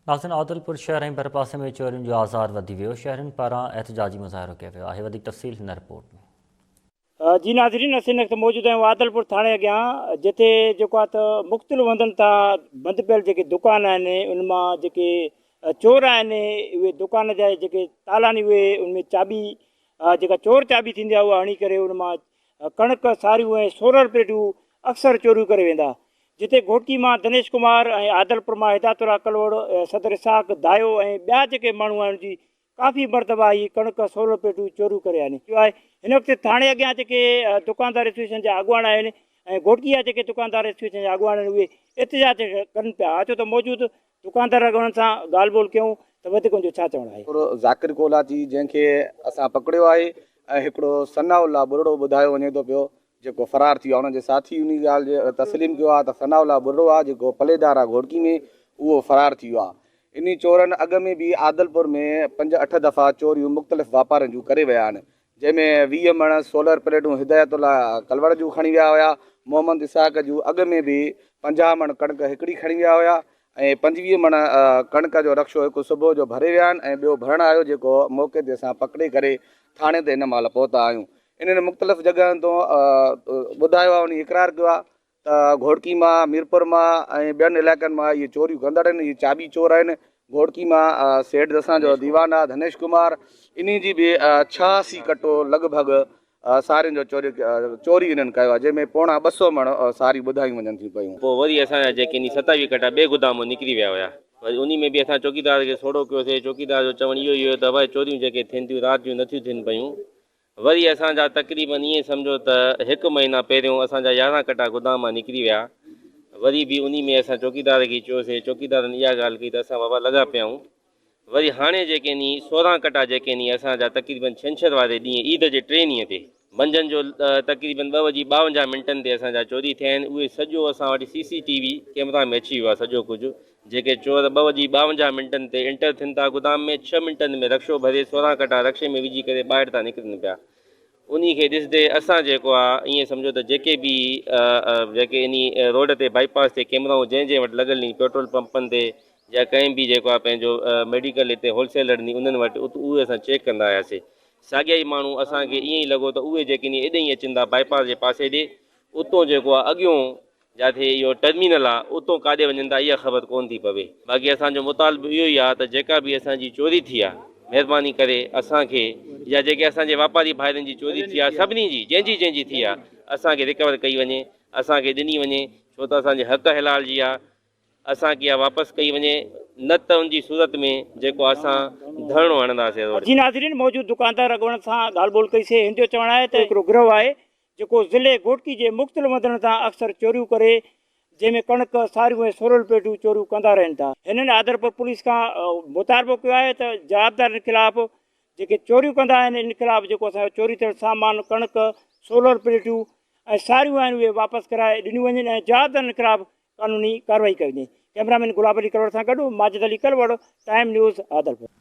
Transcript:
ناظرين عادلپور شهر ۽ ڀرپاسي ۾ چورين جو آزار وڌي ويو، شهرين پاران احتجاجي مظاهرو ڪيو ويو آهي، وڌيڪ تفصيل هن رپورٽ ۾. جي ناظرين اسين هن وقت موجود آهيون عادلپور ٿاڻي اڳيان جتي جيڪو آهي ته مختلف هنڌن تان بند پيل جيڪي دڪان آهن ان مان جيڪي چور آهن اهي دڪان جا جيڪي تالا آهن اهي ان ۾ چاٻي جيڪا چور چاٻي ٿيندي آهي اها هڻي ڪري ان مان ڪڻڪ، ساريون ۽ سولر پليٽون اڪثر چوريون ڪري ويندا. جتي گهوٽڪي مان دنيش ڪمار ۽ عادلپور مان هدايت الله ڪلوڙ، صدر اسحاق دايو ۽ ٻيا جيڪي ماڻهو آهن جي ڪافي مرتبا هي ڪڻڪ، سولر پليٽون چوريون ڪري آهن. آهي. هن وقت ٿاڻي اڳيان جيڪي دڪاندار ايسوسيئيشن جا اڳواڻ آهن ۽ گهوٽڪي جا جيڪي دڪاندار ايسوسيئيشن جا اڳواڻ آهن اهي احتجاج ڪن پيا. اچو ته موجود دڪاندار اڳواڻن سان ڳالهه ٻولهه ڪيون ته وڌيڪ ان جو ڇا چوڻ آهي. هڪڙو ذاڪر ڪولاچي جنهن کي اسان پڪڙيو آهي ۽ هڪڙو ثناء الله ٻرڙو ٻڌايو وڃي ٿو پيو جيڪو فرار ٿي ويو آهي. انهن جي ساٿي انهي ڳالهه جي تسليم ڪيو آهي ته ثناء الله ٻرڙو آهي جيڪو پليدار آهي گهوٽڪي ۾ اهو فرار ٿي ويو آهي. انهي چورن اڳ ۾ به عادلپور ۾ پنج اٺ دفعا چوريون مختلف واپارين جون ڪري ويا آهن جنهن ۾ 20 مڻ سولر پليٽون هدايت الله ڪلوڙ جون کڻي ويا هيا، محمد اسحاق جون اڳ ۾ به 50 مڻ ڪڻڪ هڪڙي کڻي ويا هيا ۽ 25 مڻ ڪڻڪ جو رڪشو هڪ صبح جو ڀري ويا آهن ۽ ٻيو ڀرڻ آيو جيڪو موقعي تي اسان پڪڙي ڪري ٿاڻي تي هن مهل پهتا آهيون. انهن مختلف جڳهن تون ٻڌايو آهي انهي اقرار ڪيو آهي ته گهوٽڪي مان، ميرپور مان ۽ ٻين علائقن مان اهي چوريون ڪندڙ آهن، اهي چاٻي چور آهن. گهوٽڪي مان سيٺ اسان جو ديوان آهي ڌنيش ڪمار، انهي جي به 86 ڪٽو لڳ ڀڳ سارين جو چوري چوري انهن ڪيو آهي، جنهن ۾ پوڻا 200 مڻ ساريون ٻڌايون وڃن ٿيون پيون. پوء وري اسان جا جيڪي انهي 27 ڪٽا ٻئي گدام مان نڪري ويا هيا. وري انهي ۾ به اسان چوڪيدار کي سوڙهو ڪيوسي، چوڪيدار جو چوڻ اهو ئي هيو ته ڀائي چوريون جيڪي ٿين ٿيون رات جون نٿيون ٿين پيون، وري اسان جا تقريبن ائين سمجهو ته هڪ مهينا پهريون اسان جا 11 ڪٽا گدام مان نڪري ويا. وري به انهي ۾ اسان چوڪيدار کي چيوسي، چوڪيدارن اها ڳالهه ڪئي ته اسان بابا لڳا پيا آهيون. وري هاڻي جيڪي ني 16 ڪٽا جيڪي ني اسان جا تقريبن ڇنڇر واري ڏينهن عيد جي ٽئين ڏينهن تي منجهند جو تقريبن ٻه وڄي 52 منٽن تي اسان جا چوري ٿيا آهن. اهي سڄو اسان وٽ سي سي ٽي وي ڪيمرا ۾ اچي ويو آهي سڄو ڪجهه. جيڪي چور ٻه وڄي 52 منٽن تي انٽر ٿين ٿا گدام ۾ ڇهه منٽن ۾ رڪشو ڀري 16 ڪٽا رڪشي ۾ وجهي ڪري ٻاهر ٿا نڪرن پيا انهي کي ڏسندي اسان جيڪو آ ائين سمجهو ته جيڪي به جيڪي انهي روڊ تي بائي پاس تي ڪيمرائون جنهن جنهن وٽ لڳل ني پيٽرول پمپن تي يا ڪنهن به جيڪو آ پنهنجو ميڊيڪل هتي هول سيلر ني انهن وٽ اهي اسان چيڪ ڪندا آياسي ساڳيا ئي ماڻهو اسان کي ائين ئي لڳو ته اهي جيڪي ني ايڏي ئي اچن ٿا بائي پاس جي پاسي ڏي اتو جيڪو آ اڳيون جاٿي اهو ٽرمينل آ اتو ڪاڏي وڃن ٿا اها خبر ڪونه ٿي پوي. باقي اسان جو مطالبو اهو ئي آ ته جيڪا به اسان جي چوري ٿي آ مهرباني ڪري اسان کي يا جيڪي اسان جي واپاري ڀائرن جي چوري ٿي آ سڀني جي جنهن جي جنهن جي ٿي آ اسان کي رڪور ڪئي وڃي اسان کي ڏني وڃي ڇو ته اسان جي حق حلال جي آ اسان کي اها واپس ڪئي وڃي نه ته ان جي صورت ۾ جيڪو اسان ڌرڻو هڻنداسين روڊ جي ناظرين موجود دڪاندار اڳواڻن سان ڳالهه ٻولهه ڪئي سي هن جو چوڻ آهي ته هڪڙو گروهه آهي جيڪو ضلعي گهوٽڪي جي مختلف هنڌن تان اڪثر چوريون ڪري جنهن ۾ ڪڻڪ، ساريون ۽ سورل پيٽيون چوريون ڪندا رهن ٿا. هنن آدرپور پوليس کان مطالبو ڪيو آهي ته جوابدارن خلاف جيڪي چوريون ڪندا آهن ان خلاف جيڪو اسان جو چوري ٿيل سامان ڪڻڪ، سولر پليٽيون ۽ ساريون آهن اهي واپس ڪرائي ڏنيون وڃن ۽ جوابدارن خلاف قانوني ڪارروائي ڪئي وڃي. ڪئميرا مين گلاب علي ڪلوڙ سان گڏ ماجد علي ڪلوڙ، ٽائيم نيوز، عادلپور.